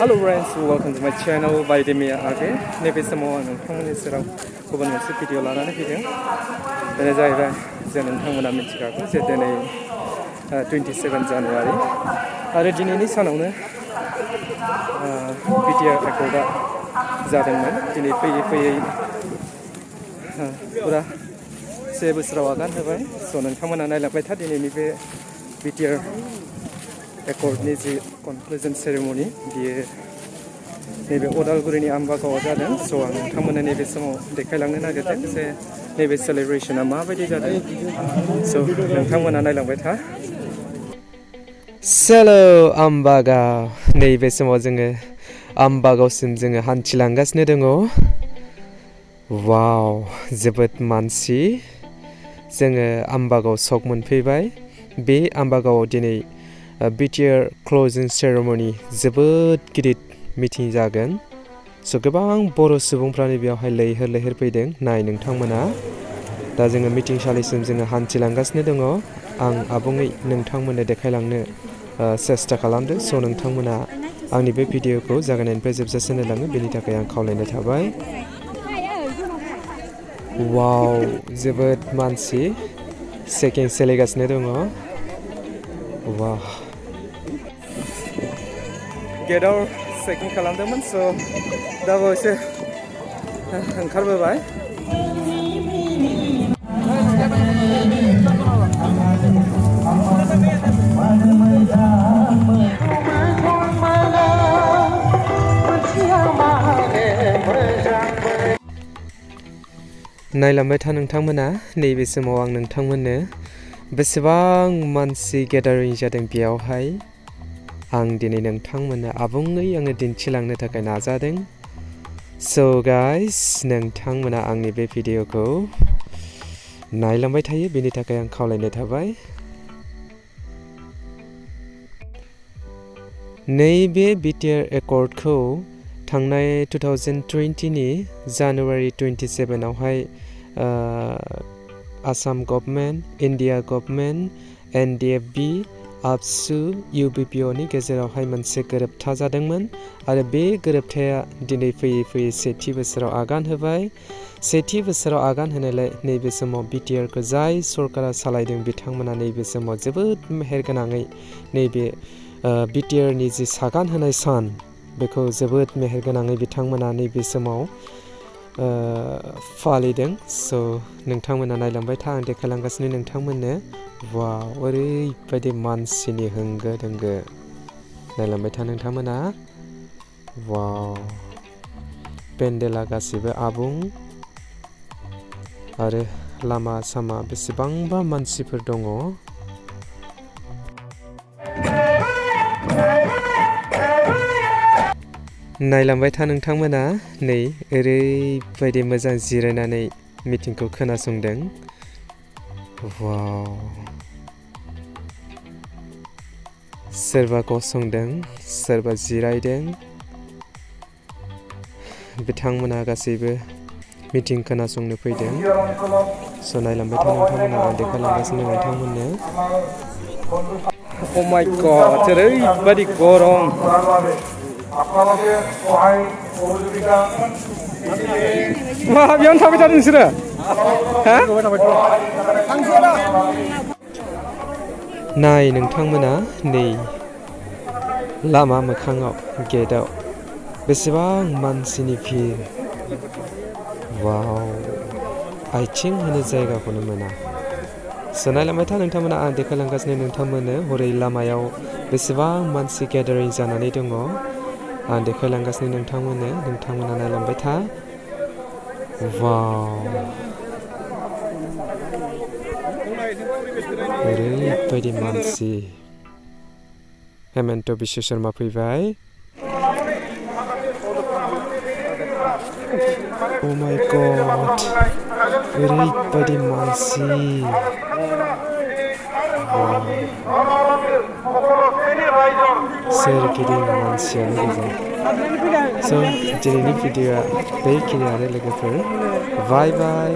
Hello friends, welcome to my channel by Demia Age. नैबे समाव आं नोंथांमोननि सेराव गुबुन मोनसे भिडिअ लानानै फैदों। बेनो जाहैबाय जों नोंथांमोना मिथिखागौ जे दिनै 27 जानुवारि आरो दिनैनि सानावनो BTR एकर्डआ जादोंमोन। दिनै फैयै फैयै पुरा 1 बोसोराव आगान होबाय। स' नोंथांमोना नायलांबाय था दिनैनि बे BTR एकर्डनि जि कनक्लुजन सेरेमनि बियो नैबे उदालगुरिनि आम्बागावआव जादों। स' आं नोंथांमोननो नैबे समाव देखायलांनो नागिरदों जे नैबे सेलेब्रेसना माबायदि जादों। स' नोंथांमोना नायलांबाय था। सेलो आम्बागाव नैबे समाव जोङो आम्बागावसिम जोङो हान्थिलांगासिनो दङ। वाव जोबोद मानसि जोङो आम्बागाव सक मोनफैबाय। बे आम्बागावआव दिनै BTR क्लोजिं सेरेमनि जोबोद गिदिर मिटिं जागोन। स' गोबां बर' सुबुंफ्रानो बेयावहाय लैहोर लैहोर फैदों। नाय नोंथांमोना दा जोङो मिटिंसालिसिम जोङो हान्थिलांगासिनो दङ। आं आबुङै नोंथांमोननो देखायलांनो सेस्था खालामदों। स' नोंथांमोना आंनि बे भिडिअखौ जागायनायनिफ्राय जोबजासिम नायलाङो बेनि थाखाय आं खावलायनाय थाबाय। वाव जोबोद मानसि चेकिं सोलिगासिनो दङ। वाह गेटआव चेकिं खालामदोंमोन। स' दा बावैसो ओंखारबोबाय। नायलांबाय था नोंथांमोना नैबे समाव आं नोंथांमोननो बेसेबां मानसि गेदारिं जादों बेयावहाय आं दिनै नोंथांमोननो आबुङै आङो दिन्थिलांनो थाखाय नाजादों। स' गाइस नोंथांमोना आंनि बे भिडिअखौ नायलांबाय थायो बेनि थाखाय आं खावलायनाय थाबाय। नैबे BTR एकर्डखौ थांनाय 2020 नि जानुवारि 27 आवहाय Assam government, India government, NDFB, आबसु, UBPOनि गेजेरावहाय मोनसे गोरोबथा जादोंमोन आरो बे गोरोबथाया दिनै फैयै फैयै सेथि बोसोराव आगान होबाय। सेथि बोसोराव आगान होनायलाय नैबे समाव BTRखौ जाय सरकारा सालायदों बिथांमोना नैबे समाव जोबोद मेहेरगोनाङै नैबे BTRनि जि सागान होनाय सान बेखौ जोबोद मेहेरगोनाङै बिथांमोना नैबे समाव फालिदों। स' नोंथांमोना नायलांबाय था आं देखायलांगासिनो नोंथांमोननो। वाव ओरैबायदि मानसिनि होंगो दोंगो नायलांबाय था नोंथांमोना। वाव पेन्डेला गासिबो आबुं आरो लामा सामा बेसेबांबा मानसिफोर दङ। नायलांबाय था नोंथांमोना नै ओरैबायदि मोजां जिरायनानै मिटिंखौ खोनासंदों। वाव सोरबा गसंदों सोरबा जिरायदों बिथांमोना गासैबो मिटिं खोनासंनो फैदों। स' नायलांबाय था नोंथांमोना आं देखायलांगासिनो नोंथांमोननो। Oh my god ओरैबायदि गरम। मा बेयावनो थाबाय थादों नोंसोरो? नाय नोंथांमोना नै लामा मोखाङाव गेटआव बेसेबां मानसिनि भिर। वाव आथिं होनो जायगाखौनो मोना। स' नायलांबाय था नोंथांमोना आं देखायलांगासिनो नोंथांमोननो हरै लामायाव बेसेबां मानसि गेदारिं जानानै दङ आं देखायलांगासिनो नोंथांमोननो। नोंथांमोना नायलांबाय था। वाव ओरैबायदि मानसि। हेमन्त बिश्व शर्मा फैबाय। Oh my god ओरैबायदि मानसि। सोरगिदिं मानसियानो गोजा। स' दिनैनि भिडिअ'आ बेखिनियानो लोगोफोर। बाय बाय।